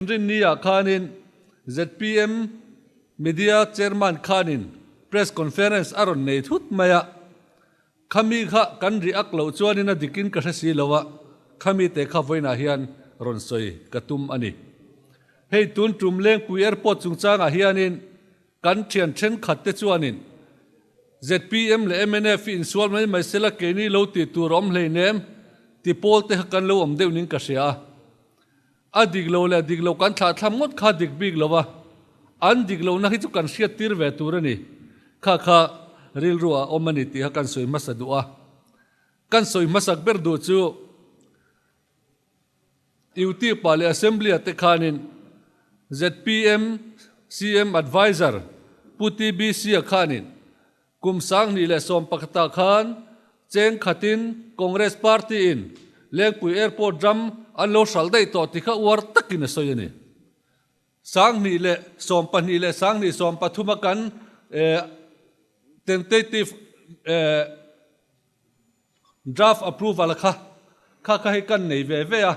Rinni-ah khanin zpm Media Chairman khanin Press Conference a rawn nei thut mai a, khami kha kan react loh chuanin a dikin ka hre si lo a, khami te kha vawiinah hian rawn sawi ka tum a ni. Hei tun tum Lengpui Airport chungchangah hianin kan thian thenkhat te chuanin zpm leh mnf hi insual mai mai sela keini lo tih tur a awm hleinem ti pawl te kha kan lo awm deuh ning ka hria a. A dik lo leh dik lo kan thlah thlam ngawt kha dik bik lo a, an dik lohna hi chu kan hriat tir ve tur a ni. Kha kha rilru a awm a ni tih kha kan sawi hmasa duh a. Kan sawi hmasak ber duh chu Youtube ah leh Assembly ah te khanin zpm CM Adviser Pu TBC a khanin Kum 2011 ah khan cheng khatin Congress Party in Lengpui Airport ram an lo hralh daih tawh tih kha uar takin a sawi a ni. 2012 leh 2013 a kan tentative draft approval kha kha kha hi kan nei ve ve a,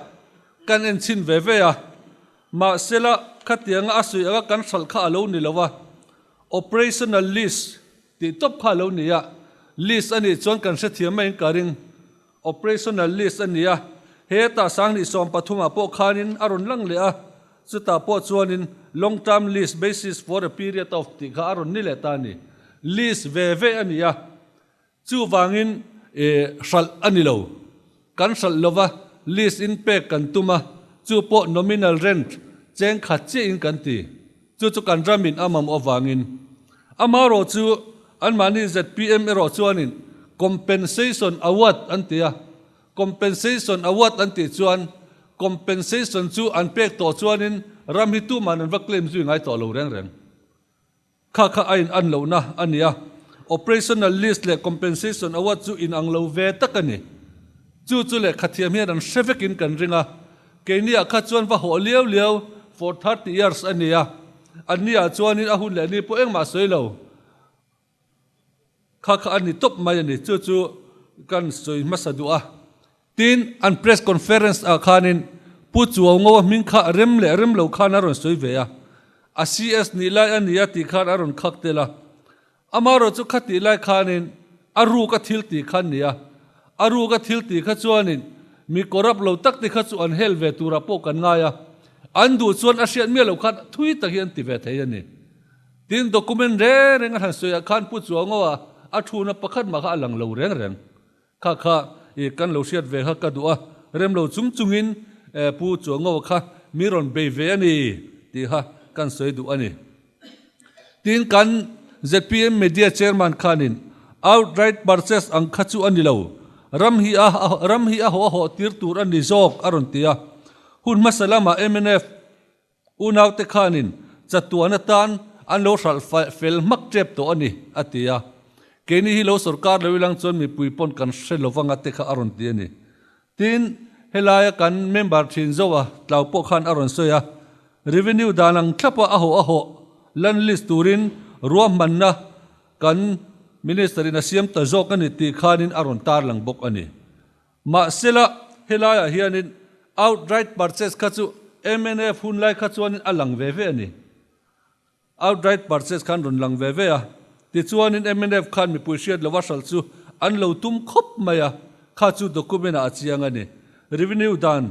kan en chhin ve ve a, mahsela khatianga a suih anga kan hralh kha a lo ni lo a, operational list tih tawp kha a lo ni a, list a nih chuan kan hrethiam mai in ka ring, operational list a ni a, hetah 2013 ah pawh khanin a rawn lang leh a, chutah pawh chuanin long term list basis for a period of tih kha a rawn ni leh ta a ni, list ve ve a ni a. Chuvangin hralh a ni lo. Kan hralh lova list in pek kan tum a, chu pawh nominal rent cheng khat chiahin kan ti. Chu chu kan ramin a mamawh avangin. Amaherawh chu anmahni zpm erawh chuanin compensation award an ti a. Compensation award an tih chuan compensation chu an pek tawh chuanin ram hi tuman an va claim zui ngai tawh lo reng reng. Kha kha a in an lohna a ni a, operational list leh compensation award chu in ang lo ve tak a ni. Chu chu lehkha thiam hian an hre vekin kan ring a, keiniah kha chuan va hawh liau liau for 30 years a ni a, anniah chuanin a hun leh ni pawh engmah sawi lo. Kha kha a ni tawp mai a ni, chu chu kan sawi hmasa duh a. Tin, an press conference ah khanin Pu Chuaungo a hming kha rem leh rem lo khan a rawn sawi ve a, a CS nih lai a ni a tih khan a rawn khak tel a. Amaherawh chu khatih lai khanin a ruk a thil tih kha ni a, a ruk a thil tih kha chuanin mi corrupt lo tak te kha chu an hel ve turah pawh kan ngai a, an duh chuan a hriat miah loh khan thui tak hi an ti ve thei a ni. Tin, document reng reng a han sawiah khan Pu Chuangoa a thuna pakhat mah kha a lang lo reng reng. Kha kha i kan lo hriat ve kha ka duh a, rem lo chung chungin Pu Chuangoa kha mi rawn bei ve a ni tih kha kan sawi duh a ni. Tin, kan zpm Media Chairman khanin outright purchase ang kha chu a ni lo, ram hi a ram hi a haw a hawh tir tur a ni zawk a rawn ti a. Hun hmasa lamah mnf Unaute khanin chatuan atan an lo hralh fel hmak tep tawh a ni, a ti a. Keini hi lo sorkar lo ilang chuan mipui pawn kan hre lo vanga te kha a rawn ti a ni. Tin, helaia kan member thin Zoa tlau pawh khan a rawn sawi a, Revenue dan ang thlapa a hawh a hawh land list turin ruahmanna kan Minister in a siam ta zawk a ni tih khanin a rawn tarlang bawk a ni. Mahsela, helaiah hianin outright purchase kha chu mnf hun lai kha chuanin a lang ve ve a ni. Outright purchase khan rawn lang ve ve a, tichuanin mnf khan mipui hriat lova hralh chu an lo tum khawp mai a, kha chu document ah a chiang a ni. Revenue dan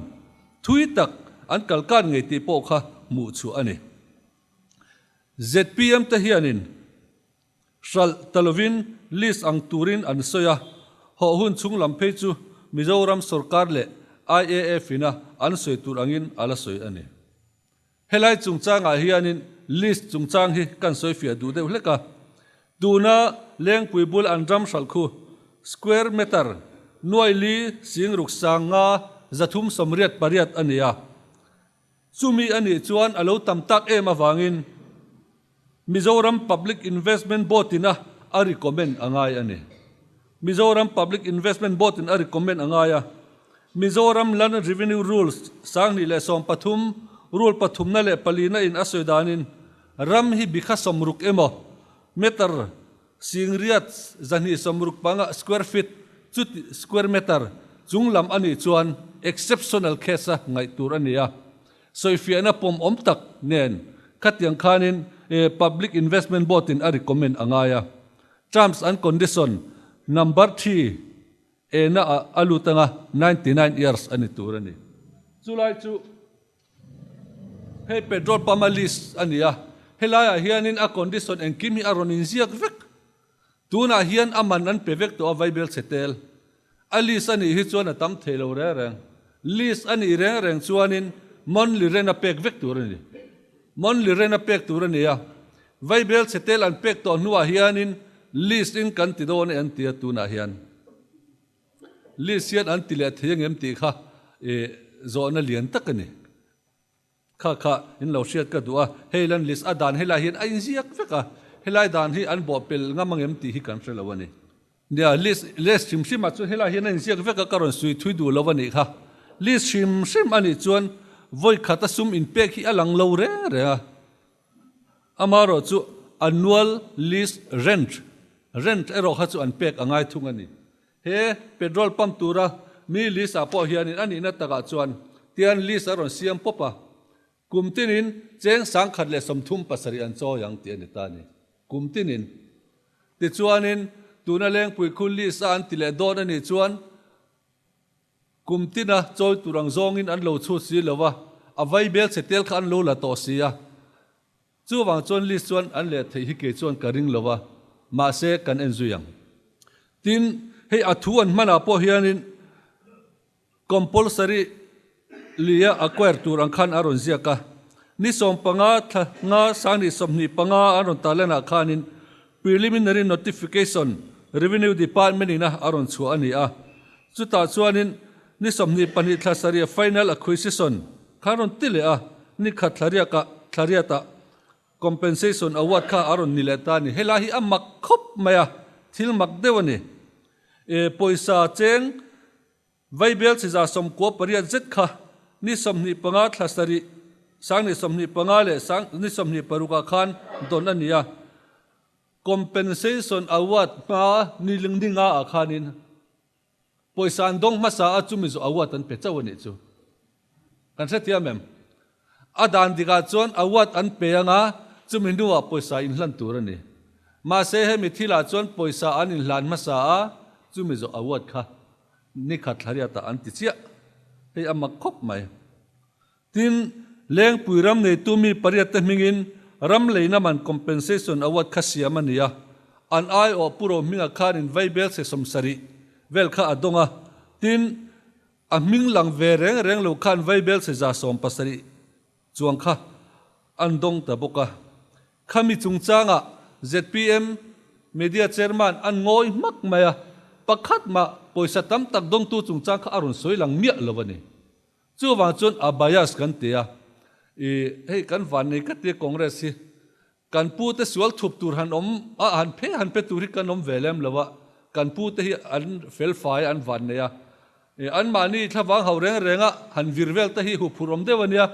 thui tak an kalkan ngei tih pawh kha hmuh chhuah a ni. Zpm te hianin. Hralh ta lovin list ang turin an sawi a, hawh hun chhung lam phei chu Mizoram sorkar leh IAF ina an sawi tur angin a la sawi a ni. Helai chungchangah hianin list chungchang hi kan sawi fiah duh deuh hlek a, tuna Lengpui bul an ram hralh khu square meter nuai li sing ruk 5388 a ni a, chumi a nih chuan a lo tam tak em avangin Mizoram Public Investment Board in a a recommend a ngai a ni. Mizoram Public Investment Board in a recommend a ngai a. Mizoram Land Revenue Rules 2013 Rule pathumna leh palina in a sawi danin ram hi bikha 60 emaw meter singriat 265 square feet chuti square meter chung lam a nih chuan exceptional case a ngaih tur a ni a. Sawifiahna pawm awm tak nen khatiang khanin Public Investment Board in a recommend a ngai a. Terms and condition number thi ena ah a lut anga 99 years a ni tur a ni. Chulai chu hei petrol pump a list a ni a, helaiah hianin a condition engkim hi a rawn inziak vek. Tunah hian a man an pe vek tawh a Vaibel chhe tel. A list a nih hi chuan a tam thei lo reng reng. List a nih reng reng chuanin monthly rent a pek vek tur a ni. Monthly rent a pek tur a ni a. Vaibel chhe tel an pek tawh hnuah hianin list in kan ti dawn e an ti a tunah hian. List hian an ti leh thei angem tih kha zawhna lian tak a ni. Kha kha in lo hriat ka duh a, hei lan list a dan helai hian a inziak vek a, helai dan hi an bawh pel ngam ang em tih hi kan hre lo a ni. Nia, list list hrim hrim ah chuan helai hian a inziak vek a, ka rawn sui thui duh lo a nih kha. List hrim hrim a nih chuan vawi khat a sum inpek hi a lang lo reng reng a. Amaherawh chu annual list rent, rent erawh kha chu an pek a ngai thung a ni. He petrol pump tura mi list ah pawh hianin a nihna takah chuan tian list a rawn siam pawp a, kum tinin cheng 1037 an chawi ang tih a ni ta a ni. Kum tinin. Tichuanin tuna Lengpui khu list a an ti leh dawn a nih chuan kum tina chawi tur ang zawngin an lo chhut si lo va, a vaibel chhe tel kha an lo la tawh si a. Chuvang chuan list chuan an leh theih hi kei chuan ka ring lo a, mahse kan en zui ang. Tin, hei a thu an hmanah pawh hianin compulsory lia acquire tur ang khan a rawn ziak a. Ni 15 thla nga 2025 an rawn tarlanah khanin preliminary notification Revenue Department ina a rawn chhuah a ni a. Chutah chuanin ni 22 thla sarih final acquisition Kha rawn ti leh a, ni khat thla riakah thla riatah compensation award kha a rawn ni leh ta a ni. Helai hi a mak khawp mai a, thil mak deuh a ni. E, pawisa cheng Vaibel chiza 98 zet kha ni 25 thla sarih 2025 leh sang ni 26 ah khan dawn a ni a. Compensation award hma ni ni nga ah khanin Pawisa an dawng hmasa a chumi zawh award an pe chauh a nih chu. Kan hrethiam em? A dan dikah chuan award an pe anga chumi hnuah pawisa inhlan tur a ni. Mahse hemi thilah chuan pawisa an inhlan hmasa a chumi zawh award kha nikhat thlariatah an ti chiah. Hei a mak khawp mai. Tin, Lengpui ram neitu mi pariat te hmingin ram leina man compensation award kha siam a ni a, an aiawh Pu Rohminga khanin Vaibel chhe 70 vel kha a dawng a, tin, a hming lang ve reng reng lo khan Vaibel chhe 170 chuang kha an dawng ta bawk a. Khami chungchangah zpm Media Chairman an ngawi hmak mai a, pakhat mah pawisa tam tak dawngtu chungchang kha a rawn sawi lang miah lo a ni. Chuvang chuan a bias kan ti a, i hei kan van nei ka tia Congress hi kan pu te sual thup tur han awm a, han phe han pe tur hi kan awm ve lem lo a, kan pu te hi an fel fai a an van nei a, i anmahni thlavang ho reng reng a han vir vel te hi huphurh awm deuh a nia,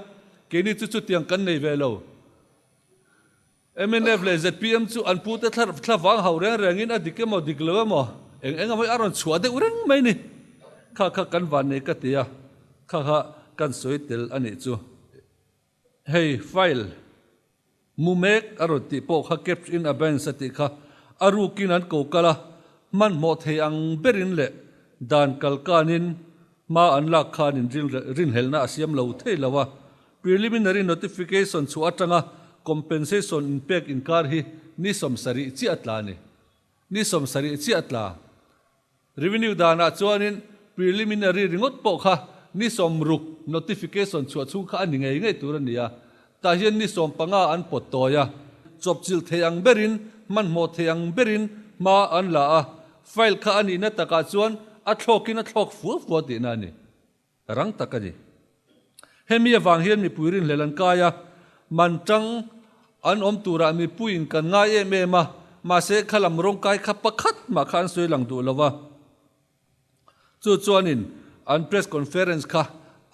keini chu chutiang kan nei ve lo. Mnf leh zpm chu an pu te thlavang hau reng rengin a dik emaw dik lo emaw eng eng emaw hi a rawn chhuah deuh reng mai ni. Kha kha kan van nei ka ti a, kha kha kan sawi tel a nih chu. Hei file mu mek a rawn tih pawh kha kept in abeyance a tih kha a rukin an ko kal a, hmanhmawh thei ang berin leh dan kalkanin hma an lak khan in rinhlelhna a siam lo thei lo a. Preliminary notification chhuah atanga compensation inpek inkar hi ni 70 chiah a tla a ni. Ni 70 chiah a tla. Revenue danah chuanin preliminary ringawt pawh kha ni 60 notification chhuah chhung kha a ni ngei ngei tur a ni a. Tah hian ni 15 an pawt tawi a. Chawpchilh thei ang berin, hmanhmawh thei ang berin hma an la a. File kha a nihna takah chuan a thlawkin a thlawk fua fua tihna a ni. Rang tak a ni. Hemi avang hian mipui rinhlelh an kai a, man tang an awm turah mipuiin kan ngai em em a, mahse kha lam rawngkai kha pakhat mah kha an sawi lang duh lo va. Chu chuanin an press conference kha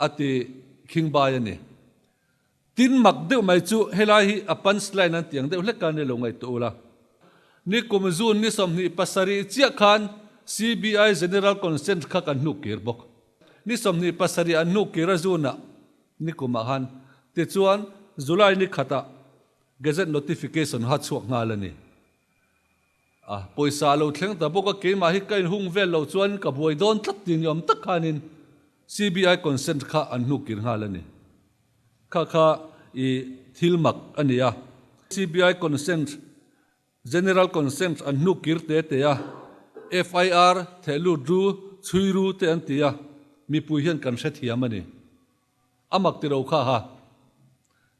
a ti khingbai a ni. Tin mak deuh mai chu helai hi a punch line an tiang deuh hlek a ni lo ngaihtuah ula. Ni kum June ni 27 chiah khan CBI General Consent kha kan hnuk kir bawk. Ni 27 an hnuk kir a June ah ni kumah khan. Tichuan, July ni khatah Gazette notification ha chhuak nghal a ni. A pawisa a lo thleng ta bawk a, keimah hi ka inhung vel loh chuan ka buai dawn tlat tih ni awm tak khanin CBI consent kha an hnuk kir nghal a ni. Kha kha i thil mak a ni a. CBI consent, General consent an hnuk kir te te a, FIR theh lut ru, chhui ru te an ti a, mipui hian kan hrethiam a ni. A mak ti ro kha ha.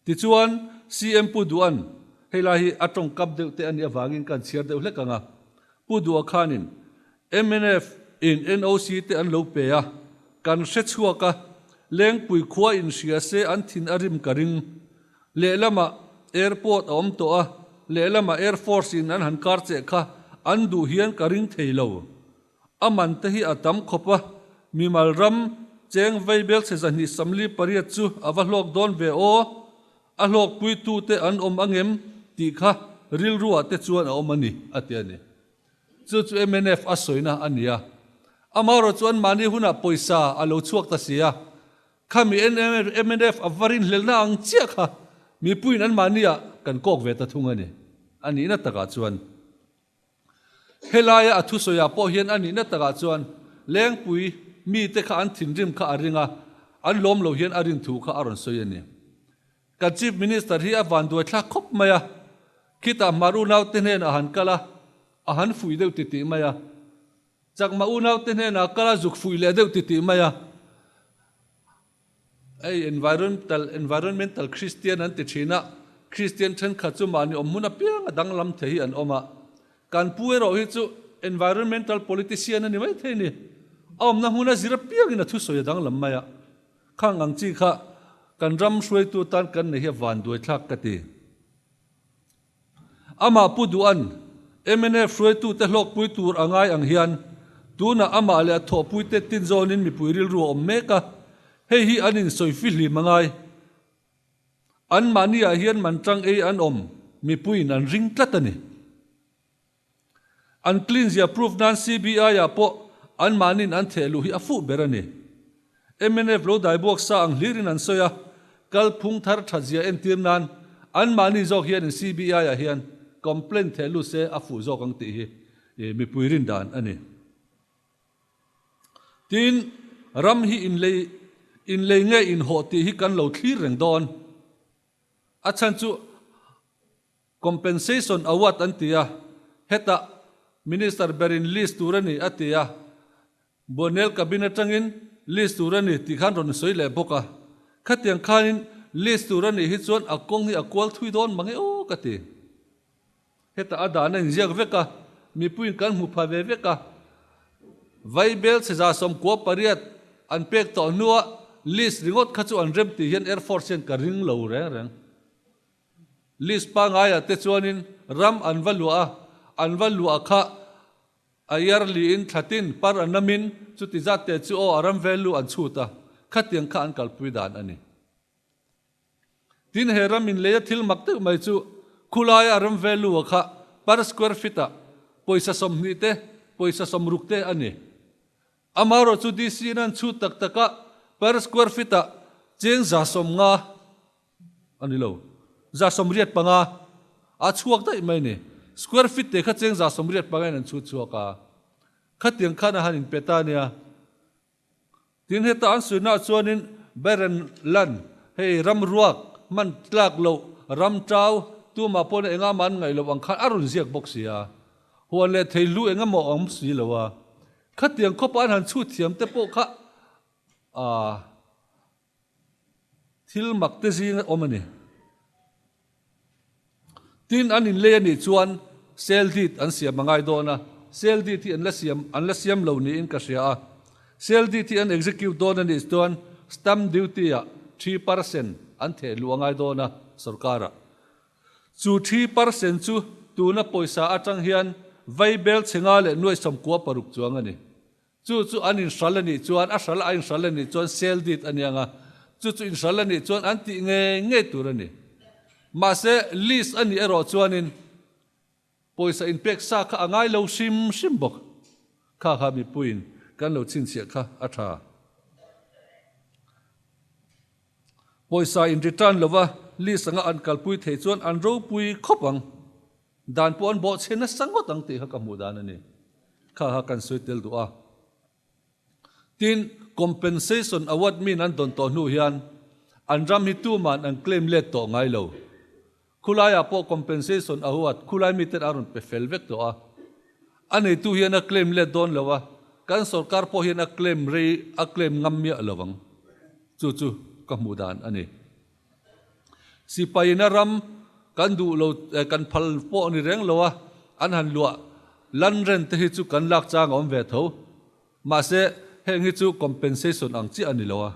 Tichuan, CM Pu Duhan, hei lai hi a tawngkap deuh te a nih avangin ka han chhiar deuh hlek ang a, Pu Duha khanin mnf in NOC te an lo pe a, kan hre chhuak a, Lengpui khua in hria se an thin a rim ka ring. Lehlamah airport a awm tawh a, lehlamah Air Force in an han kar cheh kha an duh hian ka ring thei lo. A man te hi a tam khawp a, mimal ram cheng vaibel chhe 248 chu a va hlawk dawn ve aw, a hlawkpuitu te an awm angem tih kha rilruah te chuan a awm a ni, a ti a ni. Chu chu mnf a sawina a ni a, amaherawh chu anmahni hunah pawisa a lo chhuak ta si a, khami mnf a va rinhlelhna ang chiah kha mipuiin anmahniah kan kawk ve ta thung a ni, a nihna takah chuan. Helaia a thusawiah pawh hian a nihna takah chuan Lengpui mite kha an thinrim kha a ring a, an lawm lo hian a rin thu kha a rawn sawi a ni. Kan Chief Minister hi a vanduai thlak khawp mai a, khitah Hmar unaute hnenah a han kal a, a han fuih deuh titih mai a. Chakma unaute hnenah a kal a, zuk fuih leh deuh titih mai a. Hei environmental environmental Christian an ti thin a, Christian thenkhat chu mahni awm hmun apiang a danglam thei hi an awm a, kan pu erawh hi chu environmental politician a ni mai thei ni, a awmna hmun a zir apiangin a thusawi a danglam mai a, khang ang chi kha kan ram hruaitu tan kan nei hi a vanduai thlak ka ti. Amah Pu Duhan, mnf hruaitute hlawkpui tur a ngai ang hian tunah amah leh a thawhpuite tin zawnin mipui rilru a awm mek a, hei hi an insawi fihlim a ngai. Anmahniah hian man tang ei an awm mipuiin an ring tlat a ni. An clean zia proof nan CBI ah pawh anmahniin an theh luh hi a fuh ber a ni. Mnf lo dai buak sa ang hlirin an sawi a, kalphung thar that zia entir nan anmahni zawk hianin CBI ah hian complaint theh lut se a fuh zawk ang tih hi mipui rin dan a ni. Tin, ram hi inlei inlei nge inhawh tih hi kan lo thlir reng dawn. A chhan chu Compensation award an ti a, hetah Minister berin list tur a ni a ti a, Buanel cabin atangin list tur a ni tih khan rawn sawi leh bawk a. Khatiang khanin list tur a nih hi chuan a kawng hi a kual thui dawn mang e aw ka ti. Hetah a dan a inziak vek a, mipuiin kan hmu pha ve vek a. Vaibel chhe 98 an pek tawh hnua list ringawt kha chu an rem tih hian Air Force hian ka ring lo reng reng. List pangaiah te chuanin ram an va luah a, an va luah kha a yearly-in thlatin par a namin chuti zat te chu aw a ram value an chhut a, khatiang kha an kalpui dan a ni. Tin, he ram inleia thil mak deuh mai chu khulaia a ram value-a kha per square feet-ah pawisa 20 te, pawisa 60 te a ni. Amaherawh chu DC-in an chhut tak tak a, per square feet-ah cheng 150 a ni lo, 85 a chhuak daih mai a ni. Square feet te kha cheng 85 in an chhut chhuak a, khatiang khan a han inpe ta a nia. Tin, heta an suihnaah chuanin barren land, hei ram ruak, hman tlak loh, ram tau, tumah pawhin engah mah an ngaih loh ang khan a rawn ziak bawk si a. Huan leh thei hlu engemaw a awm si lo a. Khatiang khawpa an han chhut thiam te pawh kha aah thil mak te zing a awm a ni. Tin, an inlei a nih chuan sale deed an siam a ngai dawn a, sale deed hi an la siam an la siam lo niin ka hria a. Sale deed hi an execute dawn a nih chuan stamp duty ah 3% an theh luh a ngai dawn a sorkarah. Chu 3% chu tuna pawisa atang hian vaibel chhe nga leh nuai 96 chuang a ni. Chu chu an inhral a nih chuan, a hral a inhral a nih chuan sale deed a niang a, chu chu inhral a nih chuan an tih ngei ngei tur a ni. Mahse, lease a nih erawh chuanin pawisa inpek sa kha a ngai lo hrim hrim bawk. Kha kha mipuiin kan lo chhinchhiah kha a tha. Pawisa in return lova list anga an kalpui thei chuan an ropui khawp ang. Dan pawh an bawhchhe nasa ngawt ang tih kha ka hmuh dan a ni. Kha kha kan sawi tel duh a. Tin, compensation award min an dawn tawh hnu hian an ram hi tuman an claim let tawh ngai lo. Khulaiah pawh compensation a huat, khulai miten a rawn pe fel vek tawh a. A neitu hian a claim let dawn lo a, kan sorkar pawh hian a claim rei, a claim ngam miah lo ang. Chu chu ka hmuh dan a ni. Sipaina ram kan duh lo, kan phal pawh ni reng lo a, an han luah lan rent te hi chu kan lak chang a awm ve tho. Mahse, heng hi chu compensation ang chiah a ni lo a,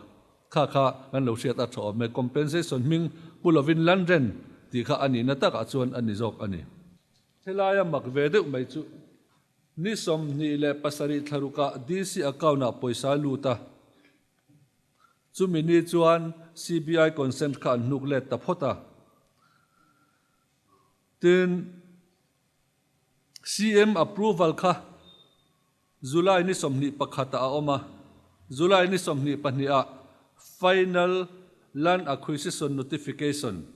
kha kha kan lo hriat a tha awm e. Compensation hming pu lovin lan rent tih kha a nihna takah chuan a ni zawk a ni. Helaia mak ve deuh mai chu ni 27 thlarukah DC account-ah pawisa a lut a, chumi ni chuan CBI consent kha an hnuk let ta phawt a. Tin, CM approval kha July ni 21 ah a awm a, July ni 22 ah Final Land Acquisition Notification,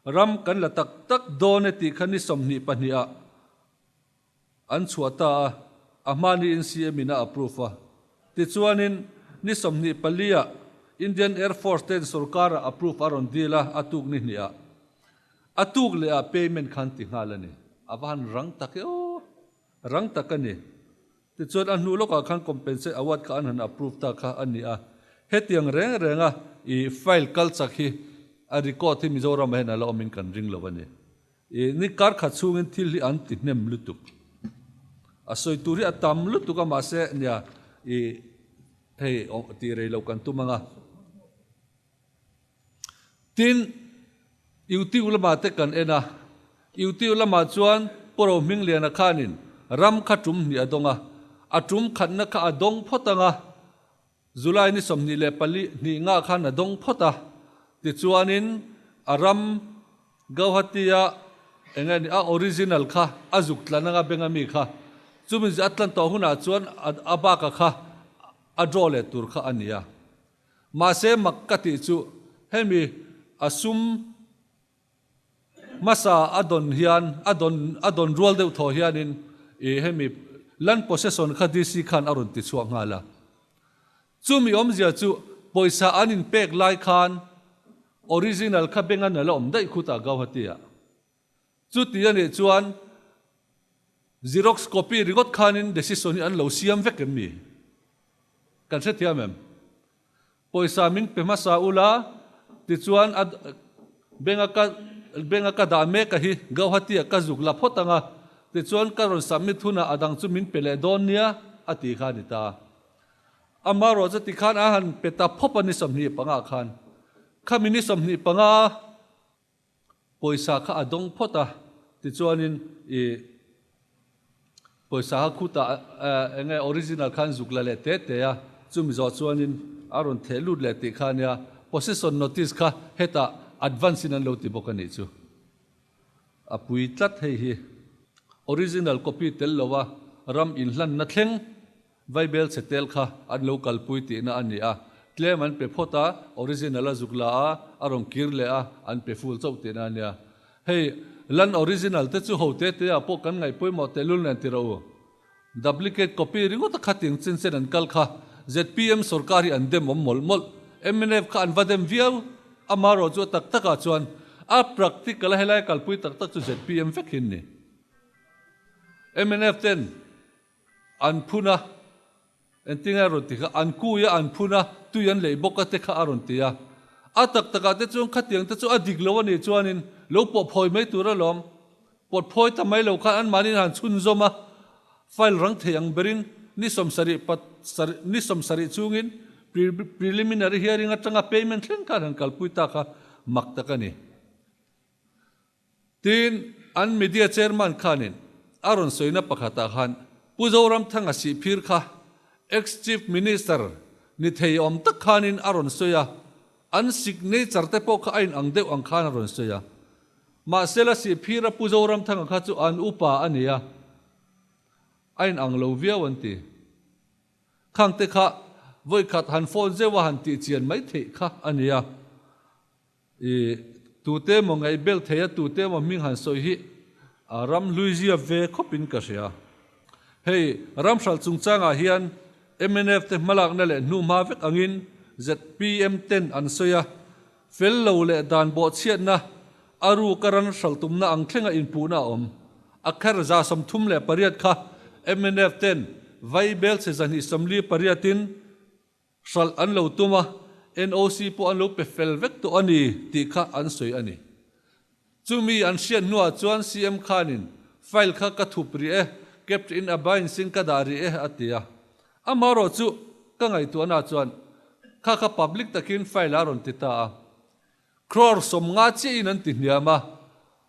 ram kan la tak tak dawn e tih kha ni 22 ah an chhuah ta a, a hma niin CM in a approve a. Tichuanin ni 24 ah Indian Air Force ten sorkar ah approve a rawn dil a, a tuk ni hnih ah. A tuk leh ah payment khan ti nghal a ni. A va han rang tak e aw! Rang tak a ni. Tichuan a hnu lawkah khan compensate award kha an han approve ta kha a ni a. Hetiang reng renga i file kal chak hi a record hi Mizoramah hian a la awmin kan ring lo a ni. I ni kar khat chhungin thil hi an ti hnem lutuk. A sawi tur hi a tam lutuk a mahse nia i hei tih rei lo kan tum ang a. Tin, Youtube lamah te kan en a, Youtube lamah chuan Pu Rohmingliana khanin ram kha tum hnih a dawng a, a tum khatna kha a dawng phawt ang a, July ni 24 hnih ngah khan a dawng phawt a, tichuanin a ram Gauhati-a eng nge ni a original kha a zuk tlan anga benga mi kha, chumi a tlan tawh hunah chuan a baka kha a draw leh tur kha a ni a. Mahse mak ka tih chu hemi a sum hmasa a dawn hian a dawn a dawn rual deuh thaw hianin ih hemi land possession kha DC khan a rawn ti chhuak nghal a. Chumi awmzia chu pawisa an inpek lai khan original kha bank a nala awm daih khutah Gauhati ah. Chuti a nih chuan Xerox copy ringawt khanin decision hi an lo siam vek em ni? Kan hrethiam em? Pawisa min pe hmasa ula, tichuan a bank a ka bank a ka dah mek a hi Gauhati ah ka zuk la phawt ang a, tichuan ka rawn submit hunah a dang chu min pe leh dawn nia a ti kha a ni ta. Amaherawh chu tikhan a han pe ta phawp a ni 25 khan. Khami ni 25 Pawisa kha a dawng phawt a, tichuanin i pawisa kha khutah eng nge original khan zuk la leh te te a, chumi zawh chuanin a rawn theh lut leh tih kha ania, possession notice kha hetah advance in an lo ti bawk a nih chu. A pui tlat hei hi. Original copy tel lo a ram inhlanna thleng Vaibel chhe tel kha an lo kalpui tihna a ni a, tlem an pe phawt a, original a zuk la a, a rawn kir leh a, an pe full chauh tihna a nia. Hei, lan original te chu ho te te ah pawh kan ngaih pawimawh tehlul nen ti rawh u. Duplicate copy ringawt a khating chin chen an kal kha zpm sorkar hi an dem awm mawlh mawlh. Mnf kha an va dem viau, amaherawh chu a tak tak ah chuan a practical a helai kalpui tak tak chu zpm vek hi an ni. Mnf ten An phun a, engtin nge a rawn ti kha, an kui a, an phun a, tui an leih bawk a te kha a rawn ti a. A tak takah te chuan khatiang te chu a dik lo a nih chuanin lo pawh phawi mai tur alawm. Pawt phawi ta mai lo khan anmahniin han chhunzawm a, file rang thei ang berin ni 70 ni 70 chungin preliminary hearing atanga payment thleng khan han kalpui ta kha mak tak a ni. Tin, an media chairman khanin a rawn sawina pakhatah khan Pu Zoramthanga sihphir kha ex-Chief Minister ni thei awm tak khanin a rawn sawi a, an signature te pawh kha a inang deuh ang khan a rawn sawi a. Mahsela sihphira Pu Zoramthanga kha chu an upa a ni a, a inang lo viau an ti. Khangte kha vawikhat han phone zeuh a han tih chian mai theih kha a ni a. I tute emaw ngaihbel thei a tute emaw hming han sawi hi a ram hlui zia ve khawpin ka hria. Hei ram hralh chungchangah hian mnf te hmalakna leh hnuhma vek angin zpm ten an sawi a, fel lo leh dan bawhchhiatna a ruka ran hralh tumna ang thlenga inpuhna a awm. A kher 38 kha mnf ten Vaibelchhe 248 in Hralh an lo tum a, NOC pawh an lo pe fel vek tawh a ni tih kha an sawi a ni. Chumi an hriat hnuah chuan CM khanin file kha ka thup rih e, kept in abeyance in ka dah rih e a ti a. Amaherawhchu ka ngaihtuahna chuan kha kha public takin file a rawn ti ta a. Crore 50 chiahin an ti hniam a,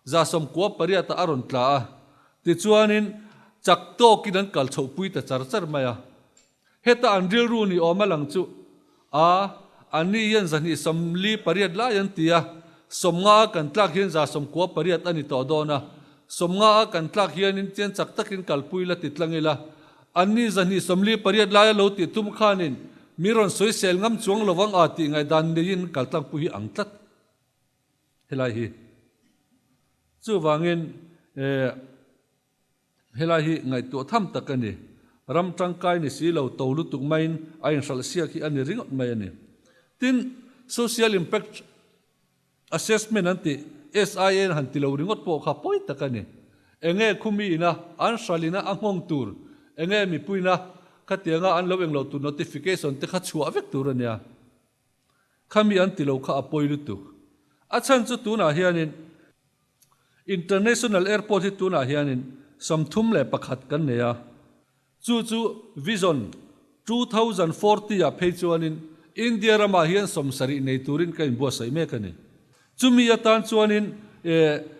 98 ah a rawn tla a, tichuanin chak tawkin an kal chhohpui ta char char mai a. Heta an rilru ni awm a lang chu a, anni hian 248 lai an ti a, 50 a kan tlak hian 98 a ni tawh dawn a, 50 a kan tlak hianin chian chak takin kalpui la ti tlang ila, Anni 248 laia lo tih tum khanin mi rawn sawisel ngam chuang lo vang a tih ngaihdan neiin kaltlangpui hi ang tlat helai hi. Chuvangin helai hi ngaihtuah tham tak a ni. Ram tangkai ni si lo to lutuk maiin a inhralh siak hi a ni ringawt mai a ni. Tin, social impact Assessment an tih, SIA han ti lo ringawt pawh kha pawi tak a ni. Enge khumi ina an hralina a nghawng tur, enge mipuina khatianga an lo englo tur notification te kha chhuah vek tur a nia. Khami an ti lo kha a pawi lutuk. A chhan chu tunah hianin International Airport hi tunah hianin 31 kan nei a. Chu chu Vision 2040 ah phei chuanin India ramah hian 70 nei turin ka inbuatsaih mek a ni. Chumi atan chuanin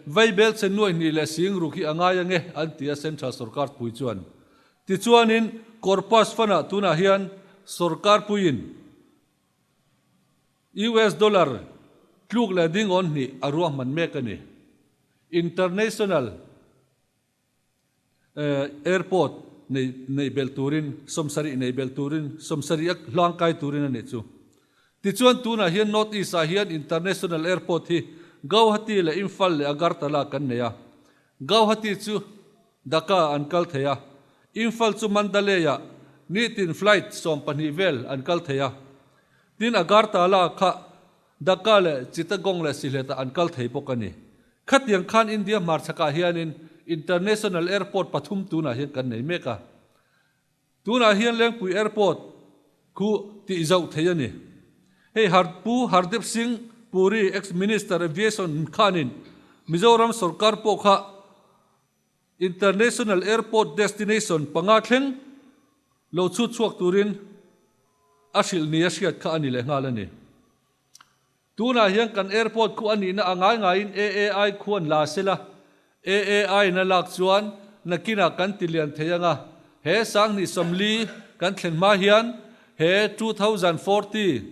Vaibel che nuai hnih leh sing ruk hi a ngai ange an ti a Central Sorkar pui chuan. Tichuanin Corpus Fund ah tunah hian Sorkar puiin US dollar tluk leh ding awn hnih a ruahman mek a ni. International. Airport nei belh turin, 70 nei belh turin, 70 a hlangkai turin a nih chu. Tichuan tunah hian North East ah hian International Airport hi Gauhati leh Imphal leh Agartala kan nei a. Gauhati chu Dhaka an kal thei a, Imphal chu Mandalay ah nitin flight 12 vel an kal thei a. Tin Agartala kha Dhaka leh Chittagong leh Sylhet ah an kal thei bawk a ni. Khatiang khan India hmarchhakah hianin International Airport pathum tunah hian kan nei mek a. Tunah hian Lengpui Airport khu tih zauh thei a ni. Hei Pu Hardip Singh Puri, Ex-Minister Aviation khanin Mizoram sorkar pawh kha International Airport destination panga thleng lo chhut chhuak turin a hrilh ni a hriat kha a ni leh nghal a ni. Tunah hian kan airport khu a nihna a ngai ngaiin AAI khuan la sela, AAI in a lak chuan nakinah kan ti lian thei anga, he 2040 kan thlen hma hian he 2040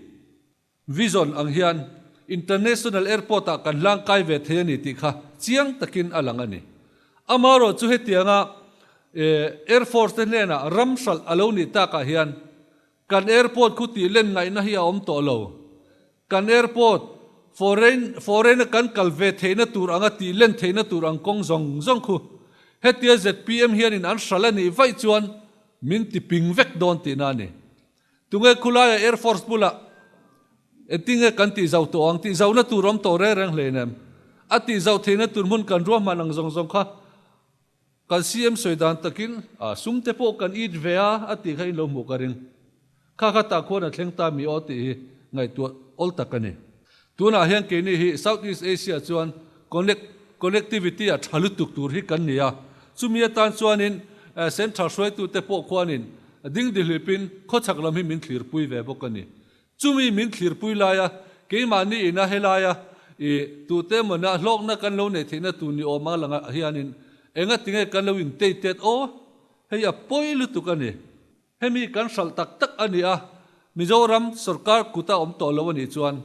vision ang hian international airport ah kan hlangkai ve thei a ni tih kha chiang takin a lang a ni. Amaherawh chu hetianga Air Force te hnenah ram hralh a lo nih takah hian Kan airport khu tih len ngaihna hi a awm tawh lo. Kan airport foreign foreign a kan kal ve theihna tur anga tih len theihna tur ang kawng zawng zawng khu hetia zpm hianin an hral a nih vaih chuan min ti ping vek dawn tihna a ni. Tunge khulaia Air Force bulah engtinge kan tih zauh tawh ang tih zauhna tur awm tawh reng reng hleinem. A tih zauh theihna tur hmun kan ruahman ang zawng zawng kha Kan CM sawi dan takin sum te pawh kan it ve a, a tih kha in lo hmuh ka ring. Kha kha tah khuan a thleng ta mi aw tih hi ngaihtuah awl tak a ni. Tunah hian keini hi South East Asia chuan connect connectivity a tha lutuk tur hi kan ni a, chumi atan chuanin Central hruaitute pawh khuanin dingdihlipin khawchhak lam hi min thlirpui ve bawk a ni. Chumi min thlirpui laia keimahni ina helaia i tute emawna hlawkna kan lo neih theihna tur ni awm ang langah hianin enga tinge kan lo intei tet aw? Hei a pawi lutuk a ni. Hemi kan hralh tak tak a ni a, Mizoram sorkar kuta awm tawh lo a nih chuan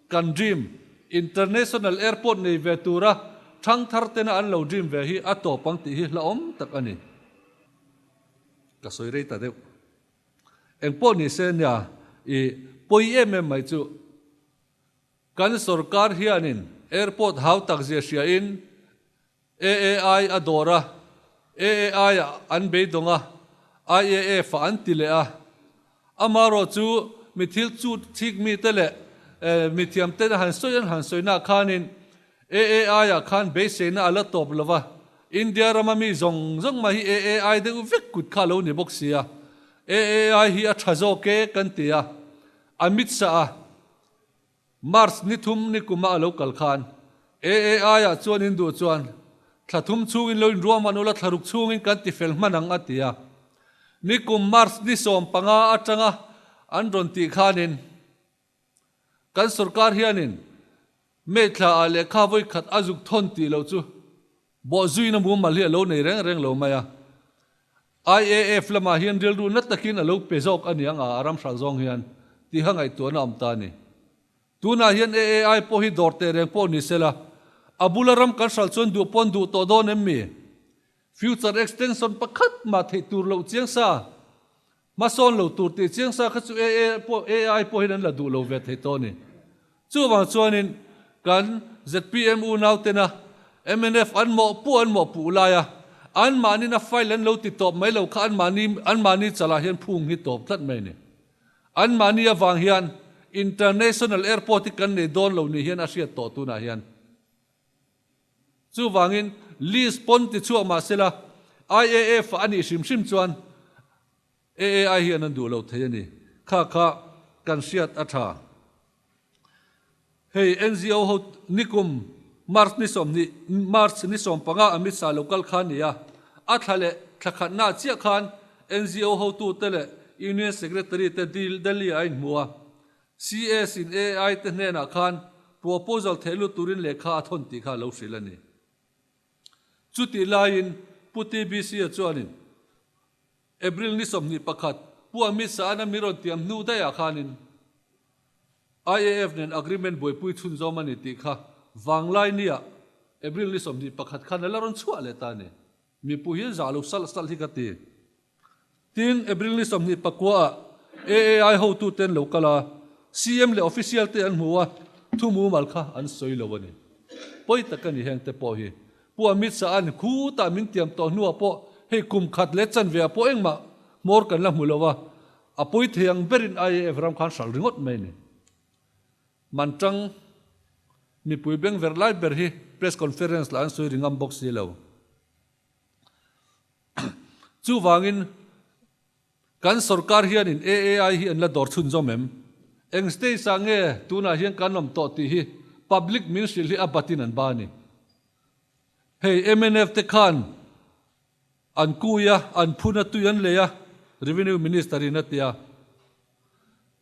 kan dream International Airport nei ve tura thangthar tena an lo dream ve hi a tawp ang tih hi hlauhawm tak a ni. Ka sawi rei ta deuh. Engpawh ni se nia i pawi em em mai chu. Kan sorkar hianin airport hau tak zia hriain AAI a dawr a, AAI ah an beidawng a, IAF ah an ti leh a. Amarawh chu mi thil chut chik mite leh mithiam ten a han sawi an han sawi nah khanin AAI ah khan beiseina a la tawp lo va, India rama mi zawng zawng mai hi AAI deuh vek kut kha a lo ni bawk si a, AAI hi a tha zawk e kan ti a, a mitsa a. March ni thum ni kuma a lo kal khan AAI ah chuan in duh chuan thla thum chhungin lo inruahman ula thla ruk chhungin kan ti fel hman ang a ti a. Nikum March ni 15 atanga an rawn tih khanin kan sorkar hianin May thla ah lehkha vawi khat a zuk thawn tih loh chu bawhzuina mumal hi a lo nei reng reng lo mai a. IAF lamah hian rilru na takin a lo pe zawk a niang a, a ram hralh zawng hian tiha ngaihtuahna a awm ta a ni. Tunah hian AAI pawh hi dawr teh reng pawh ni sela, a bula ram kan hralh chuan duh pawn duh tawh dawn em mi? Future extension pakhat mah theih tur loh chiang sa, hmasawn lo tur tih chiang sa kha chu AA pawh AI pawhin an la duh lo ve thei tawh a ni. Chuvang chuanin kan zpm unautena mnf an mawhpuh an mawhpuh laia anmahnin a file an lo ti tawp mai lo kha anmahni anmahni chalah hian phung hi tawp tlat mai a ni. Anmahni avang hian International Airport hi kan nei dawn lo ni hian a hriat tawh tunah hian. Chuvangin list pawn ti chhuak mah sela IAF a nih hrim hrim chuan AAI hian an duh lo thei a ni. Kha kha kan hriat a tha. Hei NGO ho nikum March ni 20 March ni 15 Amit Shah lo kal kha a ni a, a thla leh thla khatna chiah khan NGO hotute leh Union Secretary te Delhi ah a inhmu a. CS in AI te hnenah khan proposal theih lut turin lehkha a thawn tih kha a lo hrilh a ni. Chutih laiin Pu TBC-a chuanin April ni 21 Pu Amit Shah-an a mi rawn tiam hnu daihah khanin IAF nen agreement buaipui chhunzawm a ni tih kha vanglai nia April ni 21 khan a la rawn chhuah leh ta a ni. Mipui hi zah lo salh salh hi ka ti. Tin, April ni 29 ah AAI hotute an lo kal a, CM leh official te an hmu a, thu mumal kha an sawi lo a ni. Pawi tak a ni heng te pawh hi. Pu Amit Shah an khutah min tiam tawh hnuah pawh hei kum khat leh chanve ah pawh engmah hmawr kan la hmu lo a, a pawi thei ang berin IAF ram khan hralh ringawt mai a ni. Mantang mipui bengverh lai ber hi press conference lah an sawi ri ngam bawk si lo. Chuvangin kan sorkar hianin AAI hi an la dawr chhunzawm em? Eng stage ah nge tunah hian kan awm tawh tih hi public min hrilh hi a batin an ba a ni. Hei mnf te khan an kui a, an phun a, tui an lei a, Revenue Minister in a ti a.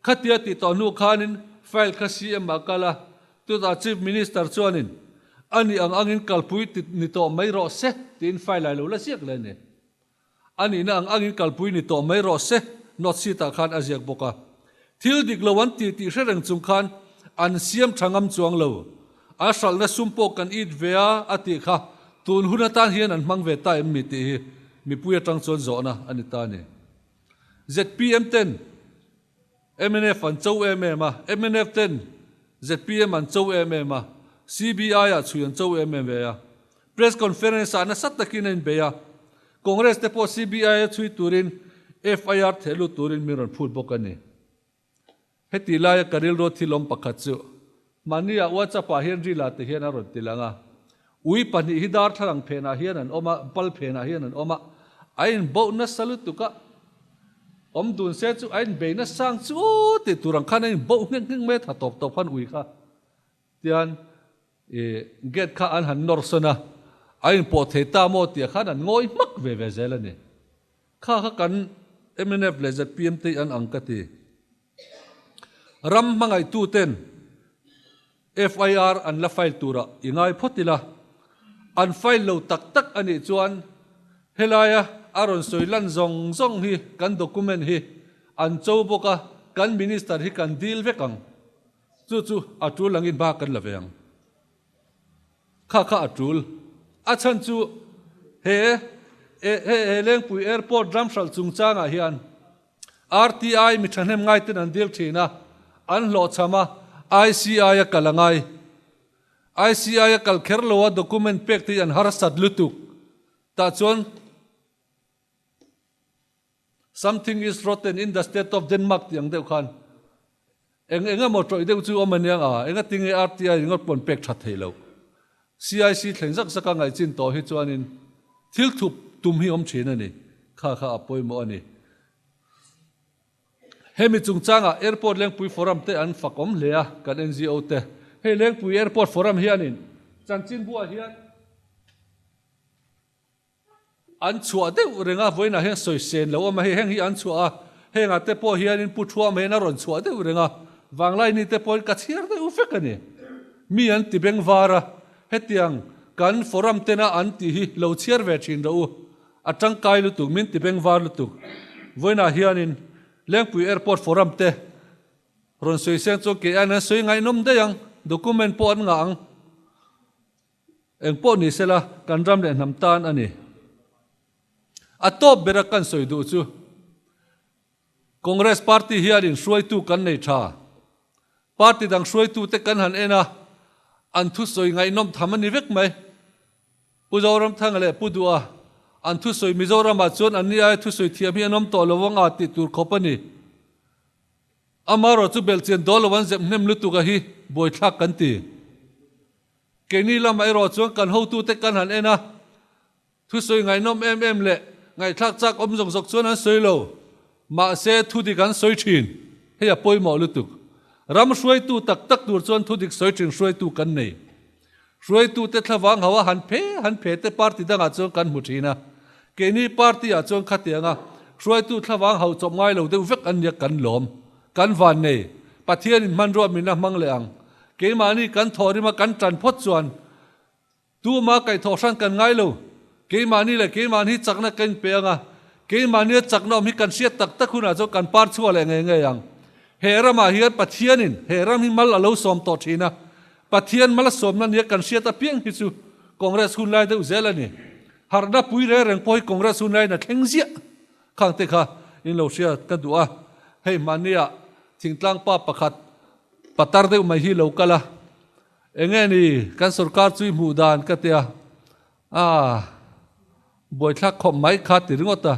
Khatia tih tawh hnu khanin file kha CM ah kal a, chutah Chief Minister chuanin a nih ang angin kalpui ti ni tawh mai rawh se tiin file ah i lo la ziak leh a ni. A nihna ang angin kalpui ni tawh mai rawh se note sheet ah khan a ziak bawk a. Thil dik lo an ti tih hre reng chung khan an siam tha ngam chuang lo. A hralhna sum pawh kan it ve a a tih kha tun hun atan hian an hmang ve ta em mi tih hi mipui atang chuan zawhna a ni ta a ni. Zpm ten mnf an cho em em a, mnf ten zpm an cho em em a, CBI ah chhui an cho em em ve a. Press conference ah nasa takin a inbei a, Congress te pawh CBI a chhui turin FIR theh lut turin min rawn phut bawk a ni. Heti laia ka rilru thil awm pakhat chu mahni ah WhatsApp ah hian rila te hian a rawn ti lang a, ui pahnih hi darthlalang phenah hian an awm a, pal phenah hian an awm a, a inboh nasa lutuk a, awm dun se chu a inbei nasa ang chu tih tur ang khan a inboh nghek nghek mai a, tha tawp tawp khan ui kha tian i gate kha an han nawr sawn a, a inpawh thei ta maw tih ah khan an ngawi hmak ve ve zel a ni. Kha kha kan mnf leh zpm te hi an ang ka ti. Ram hmangaihtu ten FIR an la file turah i ngai phawt ila, an file lo tak tak a nih chuan helaia a rawn sawi lan zawng zawng hi kan document hi an cho bawk a, kan minister hi kan dil vek ang. Chu chu a tul angin hma kan la ve ang. Kha kha a tul. A chhan chu he he he Lengpui Airport ram hralh chungchangah hian RTI mi thahnem ngaiten an dil thin a, an hlawhchham a, ICI a kal a ngai. ICI a kal kher lo a document pek te hi an harsat lutuk. Tah chuan Something is rotten in the state of Denmark tih ang deuh khan eng eng emaw tawih deuh chu awm a nia a, engatinge RTI ringawt pawh an pek that thei lo. CIC thleng zak zaka ngaihchin tawh hi chuanin thil thup tum hi awm thin a ni, kha kha a pawimawh a ni. Hemi chungchangah Airport Lengpui Forum te an fak awm hle a, kan NGO te. Hei Lengpui Airport Forum hianin chanchinbuah hian An chhuah deuh reng a, vawiinah hian sawi sen lo awm a, hei heng hi an chhuah a, hengah te pawh hianin Pu Thuam hian a rawn chhuah deuh reng a, Vanglaini te pawhin ka chhiar deuh vek a ni. Mi an ti beng var a, hetiang kan forum tena an tih hi lo chhiar ve thin rawh u, a tangkai lutuk, min ti beng var lutuk. Vawiinah hianin Lengpui Airport forum te rawn sawi seng chuan kei aiin an sawi ngaihnawm daih ang, document pawh an ngah ang. Engpawh ni sela, kan ram leh hnam tan a ni. A tawp bera kan sawi duh chu Congress party hianin hruaitu kan nei tha. Party dang hruaitute kan han en a, an thusawi ngaihnawm tham a ni vek mai. Pu Zoramthanga leh Pu Duha an thusawi Mizoramah chuan anni aia thusawi thiam hi an awm tawh lo ang a tih tur khawp a ni. Amaherawhchu belhchian dawl lo an zep hnem lutuk a hi buaithlak kan ti. Keini lamah erawh chuan kan hotute kan han en a, thusawi ngaihnawm em em leh ngaihthlak chak awm zawk zawk chuan an sawi lo. Mahse, thudik an sawi thin. Hei a pawimawh lutuk. Ram hruaitu tak tak tur chuan thudik sawi thin hruaitu kan nei. Hruaitute thlavang ho a han phe han phe te party dangah chuan kan hmu thin a. Keini party ah chuan khatianga hruaitu thlavang ho chawp ngai lo deuh vek an nia kan lawm. Kan van nei. Pathianin hmanrua min la hmang leh ang. Keimahni kan thawhrima kan tan phawt chuan tuma kaihthawh hran kan ngai lo. Keimahni leh keimahni chakna ka inpe ang a, keimahnia chakna awm hi kan hriat tak tak hunah chuan kan par chhuah leh ngei ngei ang. He ramah hian Pathianin he ram hi mal a lo sawm tawh thin a, Pathian mal a sawmna nia kan hriat apiang hi chu Congress hun lai deuh zel a ni. Harhna pui reng reng pawh hi Congress hun laiin a thleng ziah. Khang te kha in lo hriat ka duh a, hei hmahnia thingtlang pa pakhat patar deuh mai hi lo kal a, enge ni kan sorkar chu i hmuh dan ka tia, aah buaithlak khawp mai kha ti ringawt a,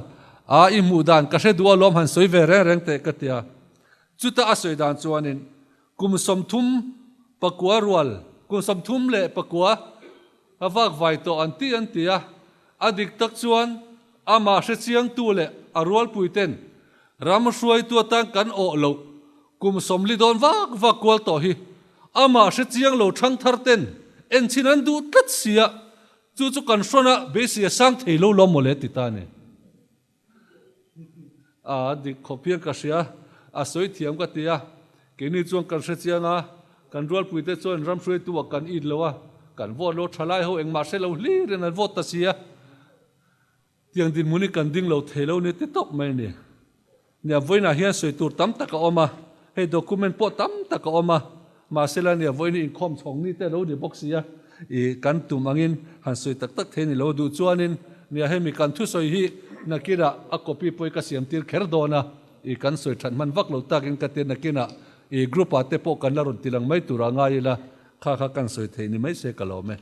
aa i hmuh dan ka hre duh alawm han sawi ve reng reng teh ka tia, chuta a sawi dan chuanin kum 30 pakua rual kum 34 A vak vai tawh an ti an ti a, a dik tak chuan amah hrechiangtu leh a rualpuiten ram hruaitu atan kan awh loh kum 40 dawn vak vak kual tawh hi amah hrechiang lo thangthar ten enchhin an duh tlat sia, chu chu kan hrawn a beisei a sang thei lo lawm mawle ti ta a ni. A dik khawp hian ka hria, a sawi thiam ka ti a, keini chuan kan hre chiang a, kan rualpuite chuan ram hruaitu ah kan it lo a, kan vote lo thalai ho engmah hre lo hlir in an vote ta si a, tiang dinhmun hi kan ding lo thei lo ni ti tawp mai a ni. Nia vawiinah hian sawi tur tam tak a awm a, hei document pawh tam tak a awm a, mahsela nia vawiin hi inkhawm chhawng ni te a lo ni bawk si a, i kan tum angin han sawi tak tak thei a ni lo duh chuanin nia hemi kan thusawi hi nakinah a copy pawh hi ka siam tir kher dawn a, i kan sawi that hman vak lo takin ka tia nakinah i group ah te pawh kan la rawn ti lang mai tur a ngai ila kha kha kan sawi thei ni mai se ka lawm e.